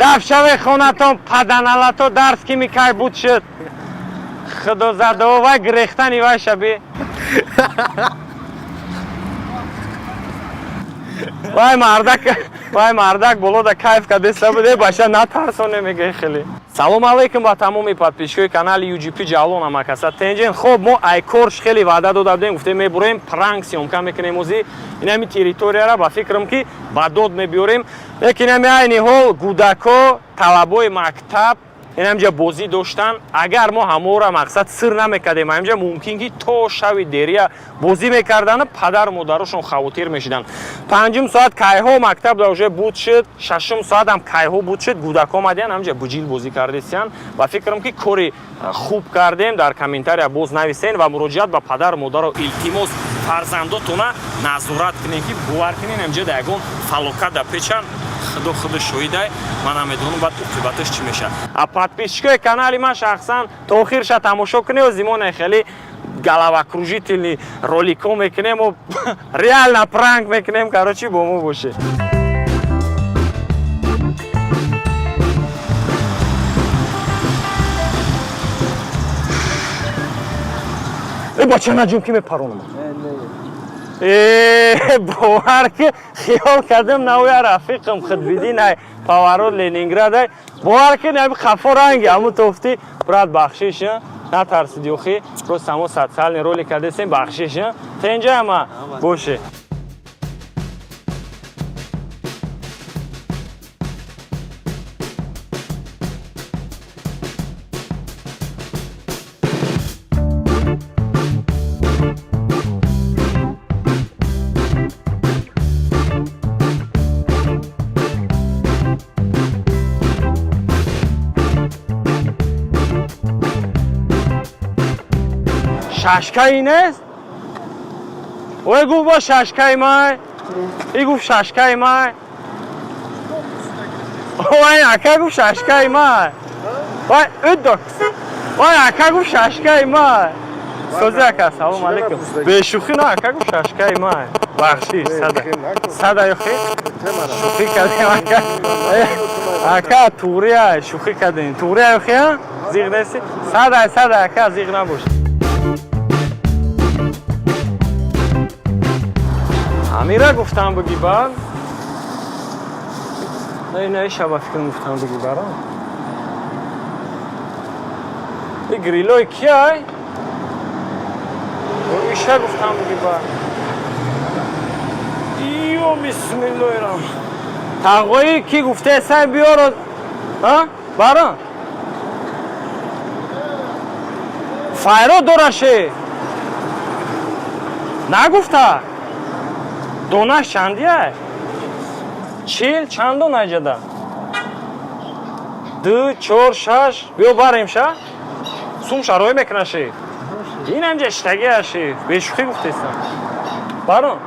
Дафшаве хонатон паданалато дарс ки микай буд шуд. Худо задо вай гирехтани вай шаби. Вай мардак, вай мардак боло да кайф кадеста буд, э баша натарсоне мега хеле. Салом алейкум ба тамоми подписчикои канали UGP Ҷавлон амакаса тенҷен. Хоб, мо айкорш хеле ваъда дода будем, гуфтем мебурем пранк съёмка мекунем ози. Инами территорияра ба фикрам ки ба дод мебиёрем. Лекин ами айни ҳол гудако талабои мактаб инамҷа бозӣ доштан. Агар мо ҳаморо мақсад сир намекардем, ҳаминҷа мумкин ки то шави дерия бозӣ мекардану падару модарошон хавотир мешиданд. Панҷум соат кайҳо мактаб да уже буд шуд, шашум соатам кайҳо буд шуд, гудако омадиян ҳаминҷа буҷил бозӣ кардесиян. Ба фикрам ки кори хуб кардем. Дар комментария боз нависен ва муроҷиат ба падару модаро илтимос, фарзандотона назорат кунем, ки бовар кунен ҳаминҷа да ягон фалокат да печан. Худо худо шоҳидай, ман намедонам баъд оқибаташ чӣ мешавад. А подписчикои канали ман шахсан то охирша тамошо кунед, зимоне хеле головокружительный роликҳо мекунем, реально пранк мекунем. Короче, бо мо боше. Э бача, наҷум ки мепаронам. Э, бовар ки хиёл кардам навя рафиқам худбидин ай поворот Ленинград ай. Бовар ки наби хафо ранги ҳамун тофти. Брат, бахшиш, натарсиди охи, просто ҳамо социальный ролик кардесем, бахшиш. Тенҷа ама боше. Шашкаи нест? Ой, гуфт бо шашкаи май. И гуфт шашкаи май. Ой, ака гуфт шашкаи май. Ой, уддокс. Ой, ака гуфт шашкаи май. Сози ака, салом алейкум. Бешӯхӣ на, ака гуфт шашкаи май. Бахшиш, сада. Сада ёхи? Шӯхӣ кардем, ака. Ака, туғрия, шӯхӣ кардем. Туғрия ёхи, а? Зиғ нести? Сада, сада, ака, зиғ набош. Амира гуфтам буги бар. Не, не, шаба фикрам гуфтам буги бара. И грилой кияй? Иша гуфтам буги бар. Иё бисмиллоҳирам. Тағои ки гуфте сай биёро? А? Бара? Файро дораше. Нагуфта? Донаш чандия? Чил чанд дона иҷада? Ду, чор, шаш. Биё барем ша? Сум шарои мекунаши. Ин ҳамҷа иштагиаши. Бешӯхӣ гуфтестам. Барон.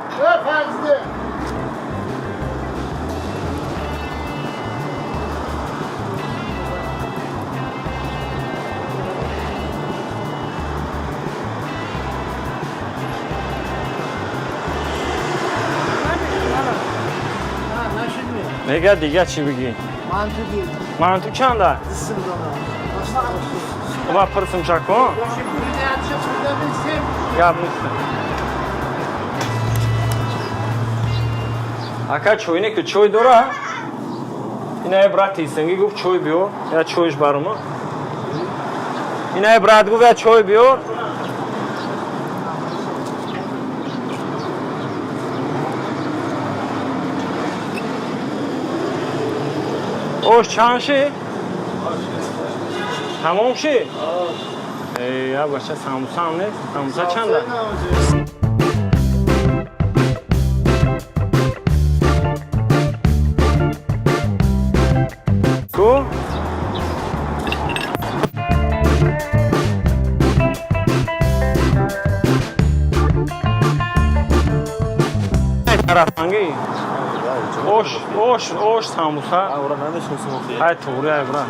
Мега дига чӣ бигӣ? Манту чанда? Ва пурсум шакон? Гап нест. Ака чойне ки чой дора? Ина брат тисанги гуфт чой биёр. Я чойш барума. Ина брат гуфт я чой биёр. Ош чанд ши? Тамом ши? Э, я бача самбуса ҳам нест. Самбуса чанда? Ку? Тарафанги? Ош, ош, ош, самбуса. Ора намешносим охи. Ай, туғри, ай, бра.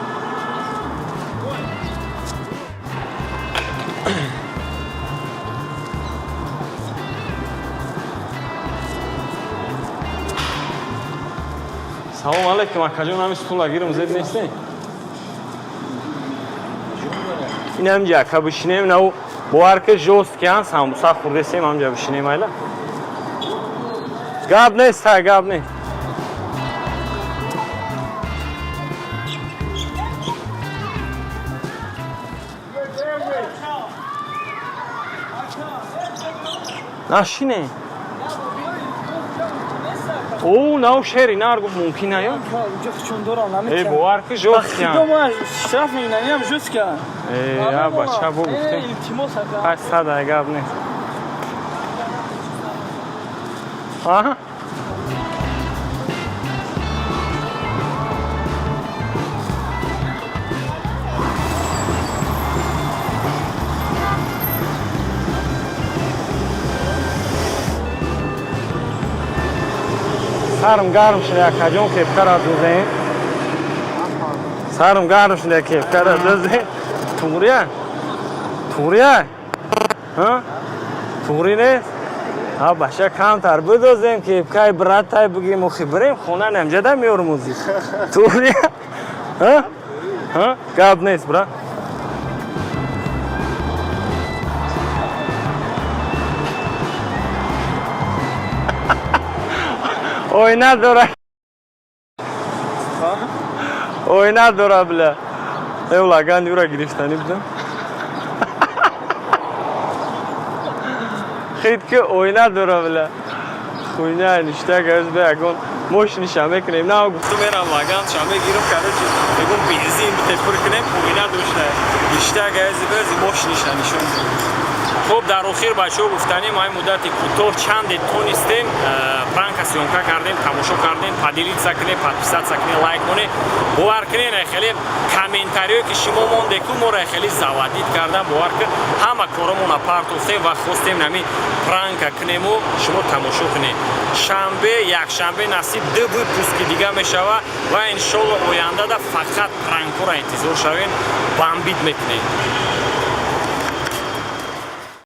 Салом алейкум, акаҷон, ҳами стула гирм, зеб нестем? Ин ҳамҷа ака бишинем, нав бовар ки жёсткий ан, самбуса хӯрдесем, ҳамҷа бишинем айла. Гап нест, ха, гап нест. Нашине. О, нав шери нар гуфт мумкин ая? Э, бовар ки жёсткий ан. Штраф мегирам, жёсткий ан. Э, я бача бо гуфтем. Илтимос ака. Ҳашт сад ай, гап нест. Аҳа. Сарм гарм шуда, акаҷон, кепкара дузем. Сарм гарм шуда, кепкара дузем. Туғрия? Туғрия? Ҳа? Туғри нест? Ҳа, баша камтар бидозем кепкай братай бигем, охи бирем хона намҷада меормӯзӣ. Туғрия? Ҳа? Ҳа? Гап нест, бра. Оина дора. Оина дора, бля. Э, лаган юра гирифтанӣ будам. Хит ки оина дора, бля. Хуйня ништа газ бе ягон мошиниша мекунем. На гуфту мерам лаган ша мегирам, короче, ягон бензин бите пур кунем, оина дошта. Ништа газ бе мошиниша нишон. Хуб, дар охир, бачаҳо, гуфтанем, ай муддати кӯтоҳ чанде тонистем пранка съёмка кардем, тамошо кардем. Поделиться кунем, подписаться кунем, лайк монем. Бовар кунен, ай хеле комментариё ки шумо мондеку, моро ай хеле заводить кардан. Бовар кун, ҳама коромона партофтем ва хостем нами пранка кунему шумо тамошо кунед. Шанбе, якшанбе насиб ду выпуски дига мешава ва иншолло ояндада фақат пранкҳоро интизор шавем, бомбить мекунем.